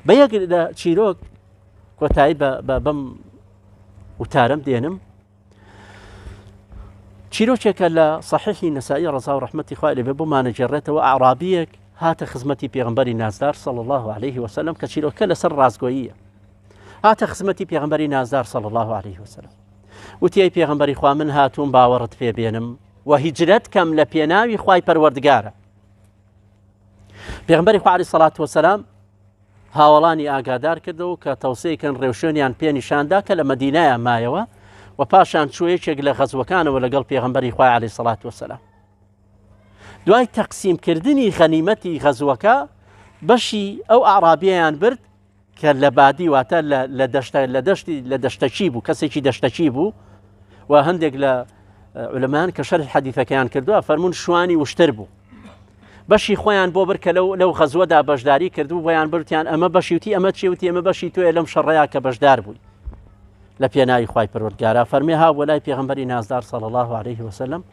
بە یەک لە چیرۆک کۆتایی بە بەم وتارم دێنم چیرۆکێکە لە صحیحی نەسائی ڕەزا و ڕەحمەتی خوای لێبێ بۆمان ئەگێڕێتەوە ئەعرابیەک هاتە خزمەتی پێغەمبەری نازدار صلی الله علیه وسلم کە چیرۆکە لەسەر ڕاستگۆییە هاتە خزمەتی پێغەمبەری نازدار صلی الله علیه وسلم وتی ئەی پێغەمبەری خوا من هاتووم باوەڕت پێ بێنم و هیجرەت کەم لە پێناوی خوای پەروەردگارە پێغەمبەری خوا علیه الصلاة والسلام هاوەڵانی ئاگادار کردەوە کە تەوسەی کەن ڕێوشوێنیان پێ نیشاندا کە لە مەدینایان مایەوە و پاشان چووە یەکێک لە غەزوەکانەوە لەگەڵ پێغەمبەری خوای عەلەیهی سەڵات وەسەلام. دوای تەقسیمکردنی غەنیمەتی غەزوەکە بەشی ئەو ئەعرابیەیان برد کە لە بادی واتە لە دەشتە لە دەشتی لە دەشتەکی بوو کەسێکی دەشتەکی بوو و هەندێک لە علەمان کە شەرح حەدیثەکەیان کردووە فەرمونون شوانی وشتر بوو بەشی خۆیان بۆ برد کە لەو لەو غەزوەدا بەشداری کردبوو بۆیان برتیان ئەمە بەشی وتی ئەمە چی وتی ئەمە بەشی تۆیە لەم شەڕەیە کە بەشدار بووی لە پێناوی خوای پەروەردگارا فەرمی ها بۆ لای پێغەمبەری نازدار صلی الله علیه وسلم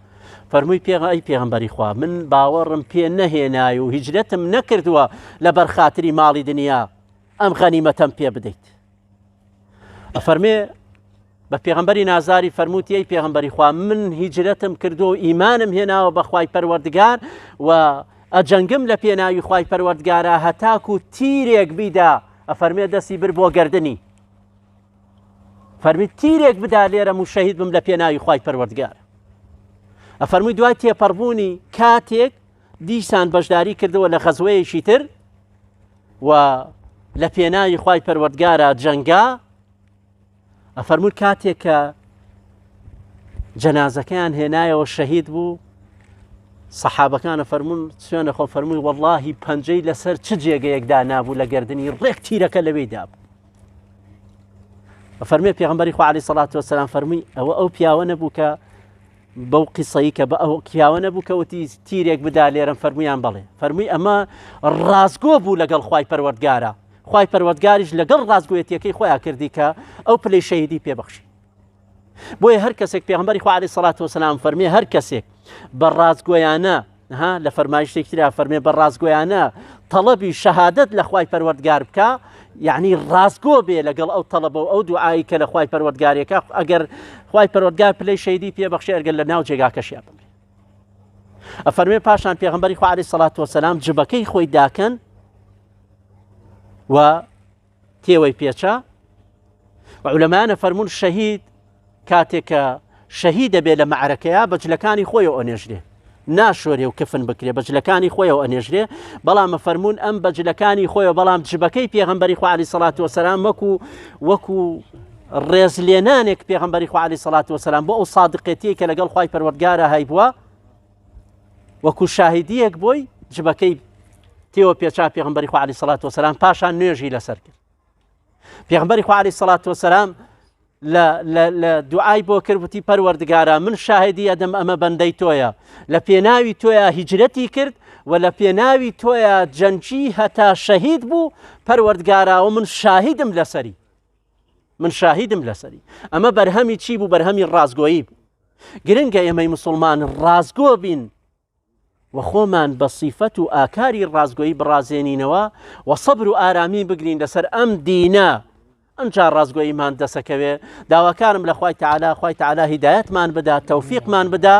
فەرمووی پێغ ئەی پێغەمبەری خوا من باوەڕم پێ نەهێنای و هیجرەتم نەکردووە لەبەر خاتری ماڵی دنیا ئەم غەنیمەتەم پێ بدەیت ئەفەرمێ بە پێغەمبەری نازاری فەرمووتی ئەی پێغەمبەری خوا من هیجرەتم کردو و ئیمانم هێناوە بە خوای پەروەردگار و ئەجەنگم لە پێناوی خوای پەروەردگارا هەتاکو تیرێک بیدا ئەفەرمێ دەستی بر بۆ گردنی فەرمی تیرێک بدا لێرە و شەهید بم لە پێناوی خوای پەروەردگار ئەفەرمووی دوای تێپەڕبوونی کاتێک دیسان بەشداری کردەوە لە غەزوەیەکی تر و لە پێناوی خوای پەروەردگارا جەنگا ئەفەرموون کاتێک کە جەنازەکەیان هێنایەوە شەهید بوو سەحابەکانە فەرمونون سوێنە خۆ فەرمووی واللهی پەنجەی لەسەر چ جێگەیەکدا نابوو لە گردنی ڕێک تیرەکە لەوێی دابوو فەرمێ پێغمبەری خوا علیه سەڵات وسلام فەرمووی ئەوە ئەو پیاوە نەبوو کە بەو قیسەی کە بە ئەو پیاوە نەبوو کە وتی تیرێک بدا لێرەم فەرموویان بەڵێ فەرمووی ئەمە ڕاستگۆ بوو لەگەڵ خوای پەروەردگارە خوای پەروەردگاریش لەگەڵ ڕاستگۆیەتیەکەی خۆیان کردی کە ئەو پلەی شەهیدی پێبەخشی بۆیە هەر کەسێک پێغمبەری خوا علیه سەڵات وسلام فەرمی هەر کەسێک بە ڕاستگۆیانە ها لە فەرمایشتێکی ترا فەرمێ بە ڕاستگۆیانە تەڵەبی شەهادەت لە خوای پەروەردگار بکا یعنی ڕاستگۆ بێ لەگەڵ ئەو تەڵەبە و ئەو دوعایی کە لە خوای پەروەردگارێکە ئەگەر خوای پەروەردگار پلەی شەهیدی پێ بەخشێ ئەگەر لە ناو جێگاکەشیا بمرێ ئەفەرمێ پاشان پێغەمبەری خوا عەلەیهی سەڵات وەسەلام جبەکەی خۆی داکەن و تێوەی پێچا و عولەمایانە فەرموون شەهید کاتێک کە شەهید دەبێت لە مەعرەکەیە بە جلەکانی خۆیەوە ئەنێژرێ ناشۆرێ و کفن بکرێ بە جلەکانی خۆیەوە ئەنێژرێ بەڵام فەرمونون ئەم بە جلەکانی خۆیەوە بەڵام جبەکەی پێغەمبەری خوا عەلەیهی سەڵات وەسەلام وەکو وەکو ڕێزلێنانێک پێغەمبەری خوا عەلەیهی سەڵات وەسەلام بۆ ئەو سادقێتیەی کە لەگەڵ خوای پەروەردگارا هەیبووە وەکو شاهیدیەک بۆی جبەکەی تێوە پێچا پێغمبەری خوا عەلەیهی سەڵات وەسەلام پاشان نوێژی لەسەر کرد پێغمبەری خوا عەلەیهی سەڵات وەسەلام لە دوعای بۆ کرد وتی پەروەردگارا من شاهدی ئەدەم ئەمە بەندەی تۆیە لە پێناوی تۆیا هیجرەتی کرد و لە پێناوی تۆیا جەنگی هەتا شەهید بوو پەروەردگاراوە من شاهیدم لەسەری من شاهیدم لەسەری ئەمە بەرهەمی چی بوو بەرهەمی ڕاستگۆیی بوو گرنگە ئێمەی مسلمان ڕاستگۆ بین و خۆمان بە سیفەت و ئاکاری ڕاستگۆیی بڕازێنینەوە و سەبر و ئارامی بگرین لەسەر ئەم دینە ئەجا ڕاستگۆییمان دەسەکەوێ داواکارم لە خوای تەعالا خوای تەعالا هیدایەتمان بدا تەوفیقمان بدا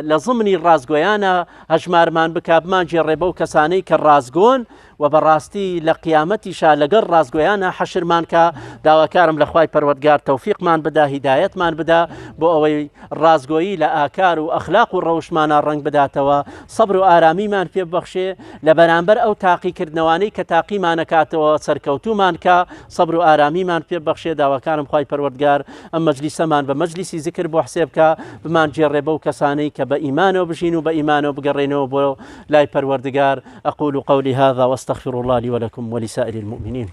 لە زمنی ڕاستگۆیانە هەژمارمان بکا بمانگێڕێ بەو کەسانەی کە ڕاستگۆن و بەڕاستی لە قیامەتیشا لەگەڵ ڕاستگۆیانە حەشرمان کا داواکارم لە خوای پەروەردگار تەوفیقمان بدا هیدایەتمان بدا بۆ ئەوەی ڕاستگۆیی لە ئاکار و ئەخلاق و ڕەوشتمانا ڕەنگ بداتەوە سەبر و ئارامیمان پێ ببەخشێ لە بەرامبەر ئەو تاقیکردنەوانەی کە تاقیمانەکاتەوە سەرکەوتوومان کا سەبر و ئارامیمان پێ ببەخشێ داواکارم خوای پەروەردگار ئەم مەجلیسەمان بە مەجلیسی زیکر بۆ حسێب کا بمانگێڕێ بەو کەسانەی کە بە ئیمانەوە بژین و بە ئیمانەوە بگەڕێنەوە بۆ لای پەروەردگار أقول قولي هذا واستغفر الله لي ولكم ولسائر المؤمنين.